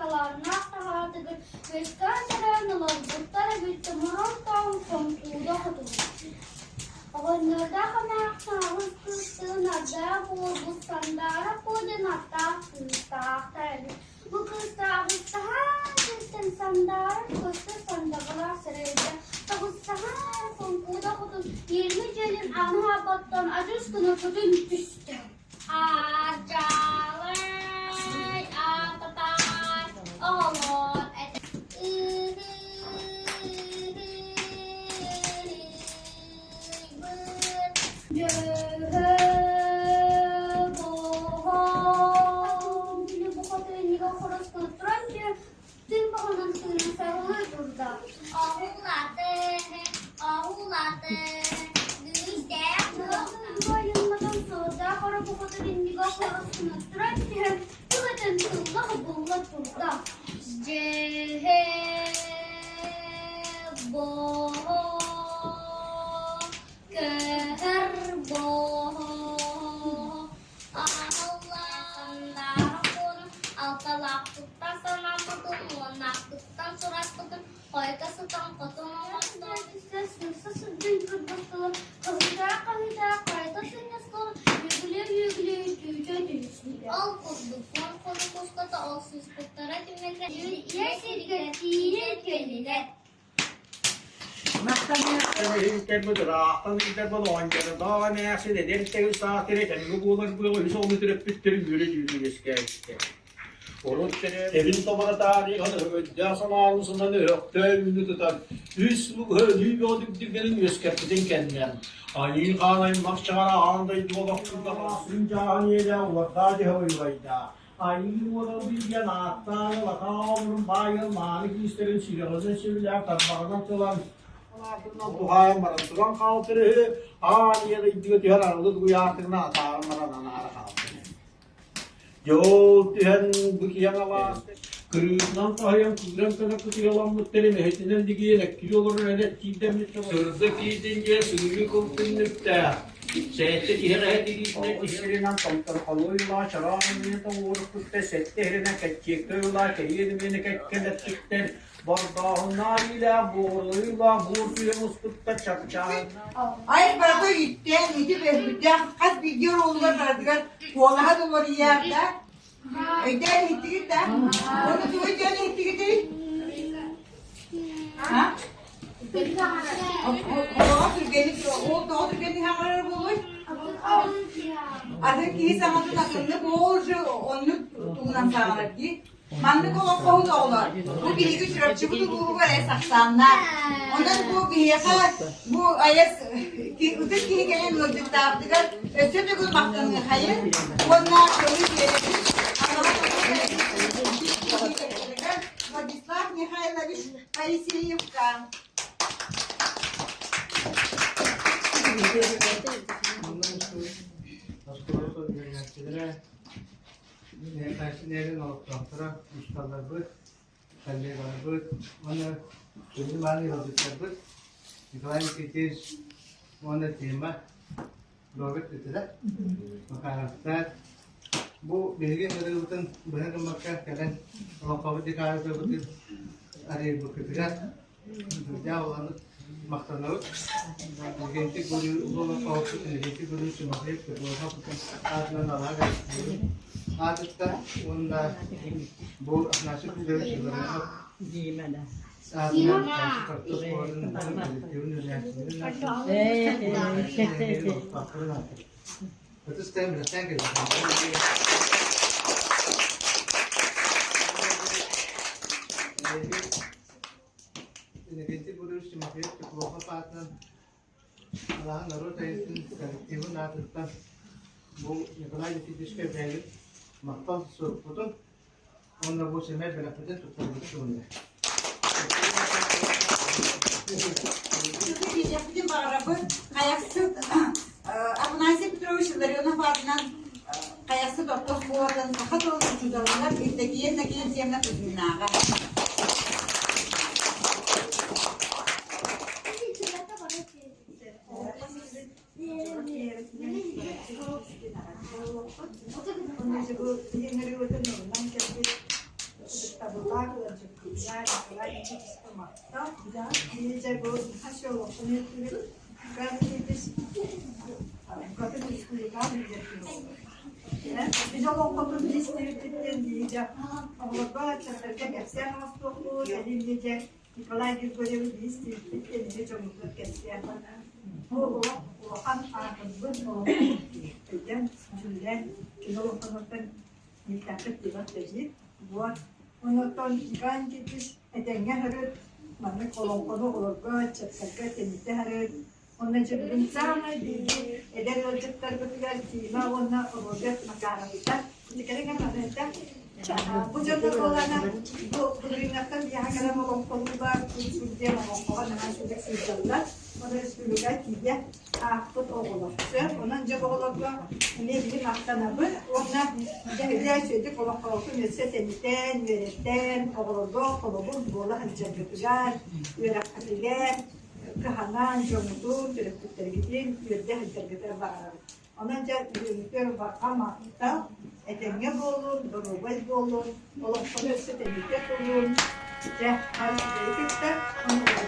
Талааннаах таһаатыгар үөскээн төрөөн олорбуттар эбит тумаран тоҥ Хоҥкууда хотун. Оҕонньордоох эмээхсин аҕыс кыыстыын ардаах буолбут Сандаара Куо диэн аттаах кыыстаахтар эбит. Бу кыыстааҕыстаһаан сиртэн Сандаара көстөр сандаҕалаах сирэйгэ таҕыстаһаан Хоҥкууда хотун иирмэ дьиэлин ааны хаалбаттан адьас гына көтөн түстэ. Аадьаалай аататаай оҕолор этэ Көһөр Алталаахпыттан санаабытым, уоннаахпыттан сураспытым, хойута сытан хотун оҥостон сырса сылдьан кырбастылар, хаһыытаа-хаһыытаа хайата сынньастылар, үөгүлүү-үөгүлүү түүтэ түһүстүлэр. Ол курдук уон хонук устата ол сыыспыттара түмэллэр ийэ сиригэр тиийэн кэллилэр. Иһиттэрбит ыраахтан ыытарбыт оҕонньордоох эмээхсин эдэр тэгил саас кэрэ буолар быаҕа үс оҕону төрөппүттэрин үөрэ дьүүлүн үөскээбиттэр. Урут эбин тоборо таарыйан өһөгөйдөөх санаалын сынан өһөхтөөн үүнү тутан үс өлүү бөҕө дигдигдэрин үөскэппитин кэннэ айыы хаан аймах чаҕара аан дойду олохтурда сын дьааһын иэлээх уордаа дьиһэ уйбайдаах Айыы уола диэн ааттаан улахан омурун баайын мааны киистэрин сүрэҕинэн сөбүлээн тарбаҕынан тылан туһаайан баран туран хаалтыр үһү аан ийэ дойдуга түһэр арылы дугуйаартыгына атааран баран анаара хаалтыр. Дьол түһэн бу киэҥ алаас кырыытынан таһыйан кыыран көнө кытыйаламмыттарын эһэтинэн дигийэн эккирии олорор элэт киирдэммит сырдык киирдин дьиэ сыҥыы кыл түннүктээх Сэттэ тиһэҕэһэ тигиитинэн иһэринэн томторхолуой улаа чороон эмиэ тоҕуоруспуттар, сэттэ иһэринэн кэччиэккэ уйулаа кэриэн эмиэни кэккэлэппиттэр, бордооһуннаах иилээх буоҕуруйуулаах буор күйэ муспуттар, чапчааннаах Ай барыта үттээн ити бэйбүттээх хас биирдии оруолугар барытыгар куолаһа да уларыйар да өйдөөн иһиттигит да уонна тугу өйдөөн иһиттигитий а Оҕо түргэнник ол тоҕо түргэнник хаҥарар буолуой? Атын киһи саҥатын атыннык ол же оннук тугунан саҥарар дии. Маннык олоҥхоһут оҕолор бу биһиги Чурапчыбыт улууһугар эс ахсааннаах. Онон бу биһиэхэ бу айас ытык киһи кэлэн ыалдьыттаабытыгар өссө төгүл махтаныахайын уонна көҥүл биэрэбит. Владислав Михайлович Моисеевка. Оскуола үөрэнээччилэрэ, нэһилиэгин олохтоохторо, учууталларбыт, коллегаларбыт уонна күндү мааны ыалдьыттарбыт Николай Никитич уонна Тима Роберт этилэр. Макаровтар бу биһиги ырыабытын быһа гыммакка кэлэн олоҥхобут декадабытын арыйбыккытыгар дьэ улахан махтанабыт. Иннокентий Гурьев Иннокентий Гурьевич Тимофеев Петров аатынан алаа аатыттан уонна бу Афанасий Петрович Иванов аатынан Иннокентий Гурьевич Тимофеев Теплохов аатынан Алаһа норуот айытын коллективын аатыттан бу Николай Никитичка бэйэбит махтал сурукпутун уонна бу сэмэй бэлэхпитин туттарбыт туһунна. Биһиэхпитин баҕарабыт Хайахсыт Афанасий Петрович Илларионов аатынан Хайахсыт орто оскуолатын саха тылын учууталыгар Евдокия Иннокентьевна Кузьминаҕа. Biz олоҥхотун истибиппиттэн биирдэ оҕолорго чахчы кэпсээн оҥостуохпут, эһиилдьэ Николай Григорьевич истибиппиттэн эмиэ дьоммутугар кэпсээн. Бу олох улахан аатырбыт олоҥхобут өйдөөн, дьүүллээн, кини олоҥхонуттан Миэтэххит тимэх тэбиир. Буор. Онуоттан Николай Никитич этэҥҥэ аһарыт, маннык олоҥхону оҕолорго, ыччаттарга тэнитэ аһарыт. Онно дьэ бүгүн саамай биһиги эдэр ыалдьыттарбытыгар Тима уонна Роберт Макаровтар итикэрин маныта бу дьоннор буолана бу былырыыҥҥаттан биһиэхэ кэлэн олоҥхолуулар, диэн олоҥхоҕо наһаа үчүгэй сылдьаллар. Онон республика тиийэ аахпыт оҕолор. Сөп, онон дьэ оҕолорго эмиэ биһи махтанабыт уонна дьэ үчүгэйдик олоҥхолоотун өссө тэнитэн, үөрэтэн, оҕолорго холобур буола сылдьаргытыгар, үөрэххитигэр кыһанан, дьоҥҥутун, төрөппүттэргитин үөрдэ сылдьаргытыгар баҕарабыт. Онон дьэ бүгүҥҥүтүгэр барҕа махтал, этэҥҥэ буолун, доруобай буолун, олоххону өссө тэнитэ туруун, дьэ, хас үчүгэйи кытта ону.